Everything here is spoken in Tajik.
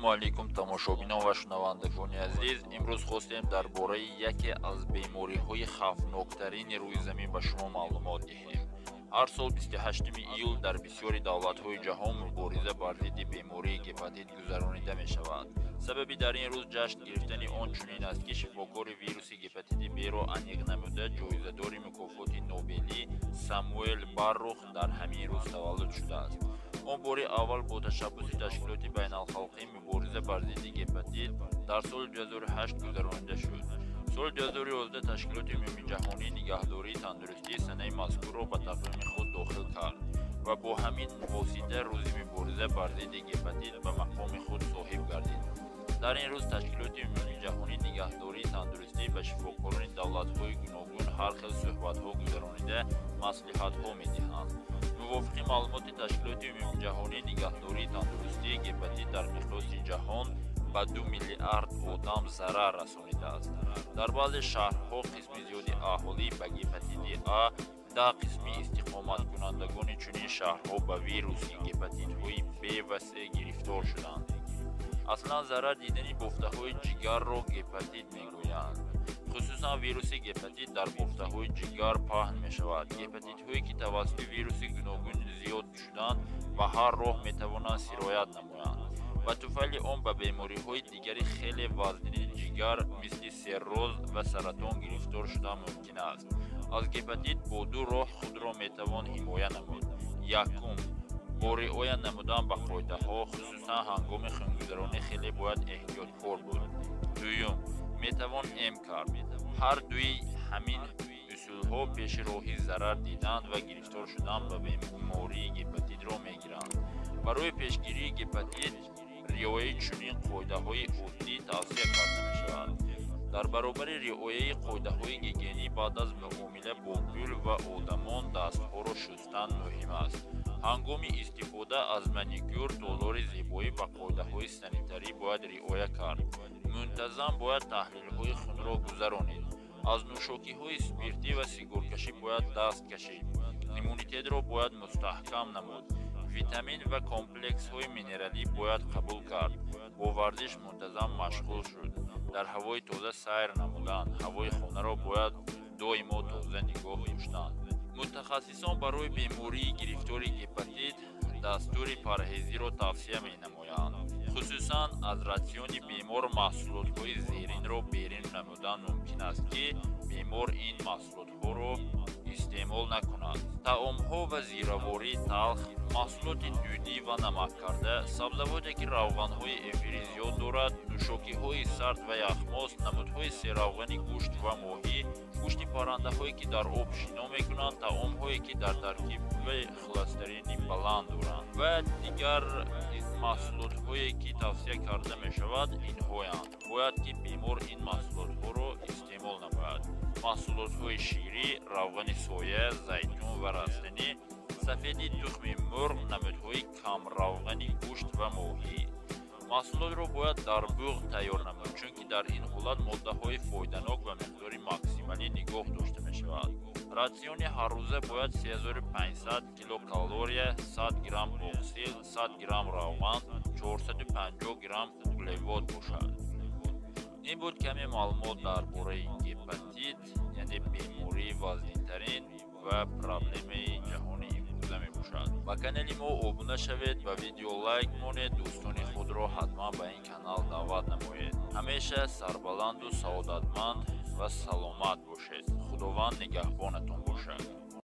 Ассалому алайкум тамошобинон ва шунавандагони азиз. Имрӯз хостем дар бораи яке аз бемориҳои хавфноктарини рӯи замин ба шумо маълумот диҳем. Ҳар сол 28 июл дар бисёри давлатҳои ҷаҳон мубориза бар зидди бемории гепатит гузаронида мешавад. Сабаби дар ин рӯз ҷашн гирифтани он чунин аст, ки шифокори вируси гепатити Б-ро аниқ намуда ҷоизадори мукофоти Нобелӣ Самуэл Баррух дар ҳамин рӯз таваллуд шудааст. Он бори аввал бо ташаббуси ташкилоти байналхалқӣ мубориза бар зидди гепатит дар соли 2008 гузаронида шуд. Соли 2011 ташкилоти умумиҷаҳонии нигаҳдории тандурустӣ санаи мазкурро ба тақвими худ дохил кард ва бо ҳамин восита рӯзи мубориза бар зидди гепатит ба мақоми худ соҳиб гардид. Дар ин рӯз ташкилоти умумиҷаҳонии нигаҳдории тандурустӣ ба шифокорони давлатҳои гуногун ҳар хел суҳбатҳо гузаронида маслиҳатҳо медиҳанд. Мувофиқи маълумоти ташкилоти умумиҷаҳонии нигаҳдории тандурустӣ, гепатит дар миқёси ҷаҳон ба 2 миллиард одам зарар расонидааст. Дар баъзе шаҳрҳо қисми зиёди аҳолӣ ба гепатити А, 10 қисми истиқоматкунандагони чунин шаҳрҳо ба вируси гепатитҳои Б ва С гирифтор шуданд. Аслан зарар дидани бофтаҳои ҷигарро гепатит мегӯянд. Хусусан вируси гепатит дар бофтаҳои ҷигар паҳн мешавад. Гепатитҳое ки тавассути вируси гуногун зиёд шуданд, ба ҳар роҳ метавонанд сироят намоянд. Ба туфайли он ба бемориҳои дигари хеле вазнини ҷигар мисли сирроз ва саратон гирифтор шудан мумкин аст. Аз гепатит бо ду роҳ худро метавон ҳимоя намуд. Якум, бо риоя намудан ба қоидаҳо, хусусан ҳангоми хунгузаронӣ хеле бояд эҳтиёткор буд. Дуюм, метавон эм кард. Ҳар дуи ҳамин усулҳо пеши роҳи зарар дидан ва гирифтор шудан ба бемории гепатитро мегиранд. Барои пешгирии гепатит риояи чунин қоидаҳои оддӣ тавсия карда мешавад. Дар баробари риояи қоидаҳои гигиенӣ баъд аз муомила бо пул ва одамон дастҳоро шустан муҳим аст. Ҳангоми истифода аз маникюр толори зебоӣ ба қоидаҳои санитарӣ бояд риоя кард. Мунтазам бояд таҳлилҳои хунро гузаронид. Аз нӯшокиҳои спиртӣ ва сигоркашӣ бояд даст кашид. Иммунитетро бояд мустаҳкам намуд. Витамин ва комплексҳои минералӣ бояд қабул кард. Бо варзиш мунтазам машғул шуд. Дар ҳавои тоза сайр намудан, ҳавои хонаро бояд доимо тоза нигоҳ доштан. Мутахассисон барои бемории гирифтори гепатит дастури парҳезиро тавсия менамоянд. Хусусан аз ратсиони бемор маҳсулотҳои зеринро берун намудан мумкин аст, ки бемор ин маҳсулотҳоро истеъмол накунад. Таомҳо ва зиравории талх, маҳсулоти дудӣ ва намаккарда, сабзавоте ки равғанҳои эфирӣ зиёд дорад, нӯшокиҳои сард ва яхмоз, намудҳои серравғани гӯшт ва моҳӣ, гӯшти паррандаҳое ки дар об шино мекунанд, таомҳое ки дар таркиби холестерини баланд доранд ва дигар маҳсулотҳое ки тавсия карда мешавад инҳоянд. Бояд ки бемор ин маҳсулотҳоро истеъмол намояд. Маҳсулотҳои ширӣ, равғани соя, зайтун ва растанӣ, сафеди тухми мурғ, намудҳои камравғани гӯшт ва моҳӣ. Маҳсулотро бояд дар буғ тайёр намуд, чунки дар ин ҳолат моддаҳои фоиданок ба миқдори максималӣ нигоҳ дошта мешавад. Ратсиони ҳаррӯза бояд 3500 килокалория, 100 грамм оксил, 100 грамм равған, 450 грамм углевод бошад. Ин буд каме маълумот дар бораи гепатит, яъне бемории вазнинтарин ва проблемаи ҷаҳони имрӯза мебошад. Ба канали мо обуна шавед, ба видео лайк монед, дӯстони худро ҳатман ба ин канал даъват намоед. Ҳамеша сарбаланду саодатманд ва саломат бошед. Худованд нигаҳбонатон бошад.